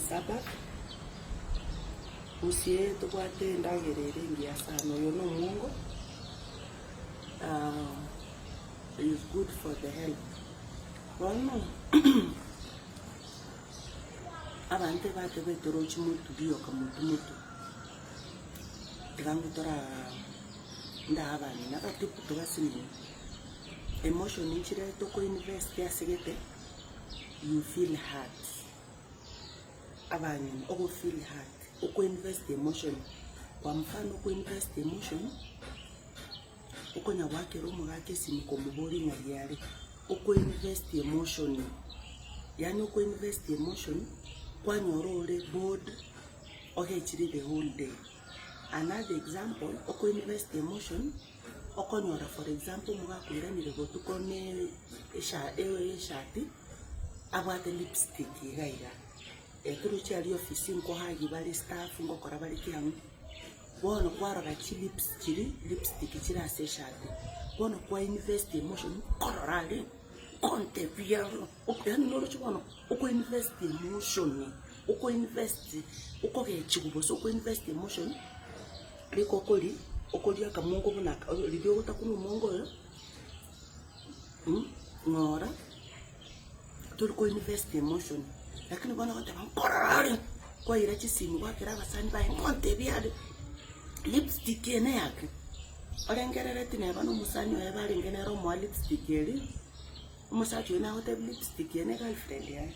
Sabbath, gusii tobwate endagera ere engiya sana, oyo na omwongo is good for the health. Bono abanto ebatebete oroche motu rioka motu motu, tiga ng'o toraa ndaa abang'ina abatipu tobasinini, emotion nchire toko invest ase gete. You feel hurt, abang'ina ogo feel hurt, oko invest emotion, kwa mfano oko invest emotion, okonya goakera omogaka esimi komoboria ng'a riare, oko invest emotion, yaani oko invest emotion, kwanyora ore bored, ogechire the whole day. Another example, oko invest emotion. Okonyora for example omogaka oiranire botuko ne eshati abwate lipstick iga iga, torochi aria ofisi nkohagi bare staff ngokora bare kiang'u, bono kwarora chilips chiria lipstick chire ase eshati, bono kwa invest emotion nkorora are nkontebia yaani noroche bono oko invest emotion, oko invest okogechiwa gose oko invest emotion. Rika okori, okoria akamongo buna aka, riria ogotakuna omongo oyo, ng'ora, tori ko invest emotion, lakini bono ogoteba nkorora ore, kwaira chisimi gwakera abasani baye ngontebia are, lipstick eye neyake, orengerereti neba na omosani oye barenge nere omoa lipstick eria, omosacha oyio nagotebia lipstick eye ne girlfriend yaye.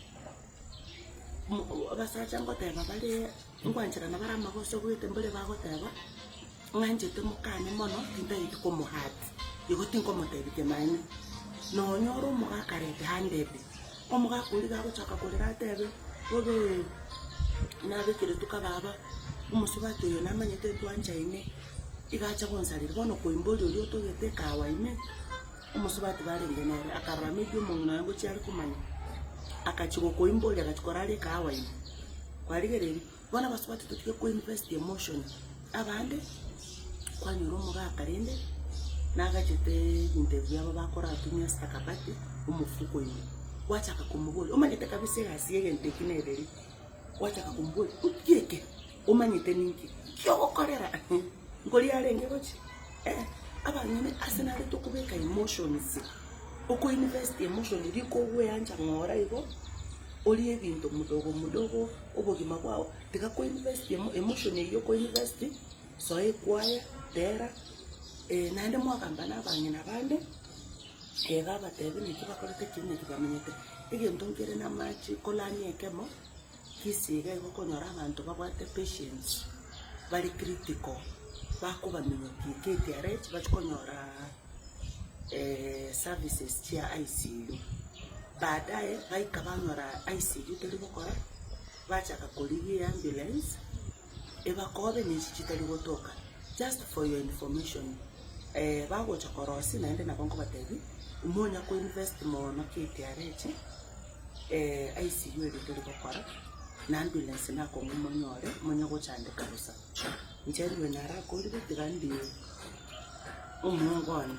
Abasacha ngoteba bare. Nkwancherana bare amagoso goeta mbare bagoteba, ng'anchete mokane mono tintageti komohurt, igo tinkomotebia kemaene. Nonya ore omogaka red handed, omogaka oria iga agochaka korera atebe, bobe nabekeretwe kababa, omosubati oyo namanyete ntwanchaine, iga acha gonsareria. Bono koimboria oria otogete ekawa ime, omosubati barenge nere, akarora maybe omong'ina oye ngochia are komanya, akachia gokoimboria agachia korara ekahawa ime. Kwarigereiri, bono abasubati totige ko invest emotion, abande kwanyora omogaka rende nagachete ebinto ebi biabo bakoratumia stakabadhi omofuko ime, gwachaka komoboria omanyete kabisa egasi ya egento eki nereri, gwachaka komoboria nki eke omanyete ninki, nki ogokorera nkoria arenge gochia eh, abang'ina ase nare tokobeka emotions, oko invest emotion rika ogweancha ng'ora igo. Orie ebinto mudogo mudogo obogima bwao, tiga ko invest emotion eyio oko invest, soa ekwaya, tera, naende mwagamba na abang'ina bande, babatebie naki bakorete ki naki bamenyete. Egento nkere na amache kolania ekemo, kisii iga igo okonyora abanto babwate patience, bare critical, bakobaminyokia KTRH bachie konyora. services chia ICU. Baadaye baika banyora ICU teri gokora, bachaka korigia eambulance ebakobe na echi chitari gotoka. Just for your information, bagocha korosia naende nabo nkobatebia, monya ko invest mono KTRH, ICU eria teri gokora, na ambulance nakong'u monyore, monye gochandeka bosa. Inche ndwe narakorire tiga ndie. Omongo one.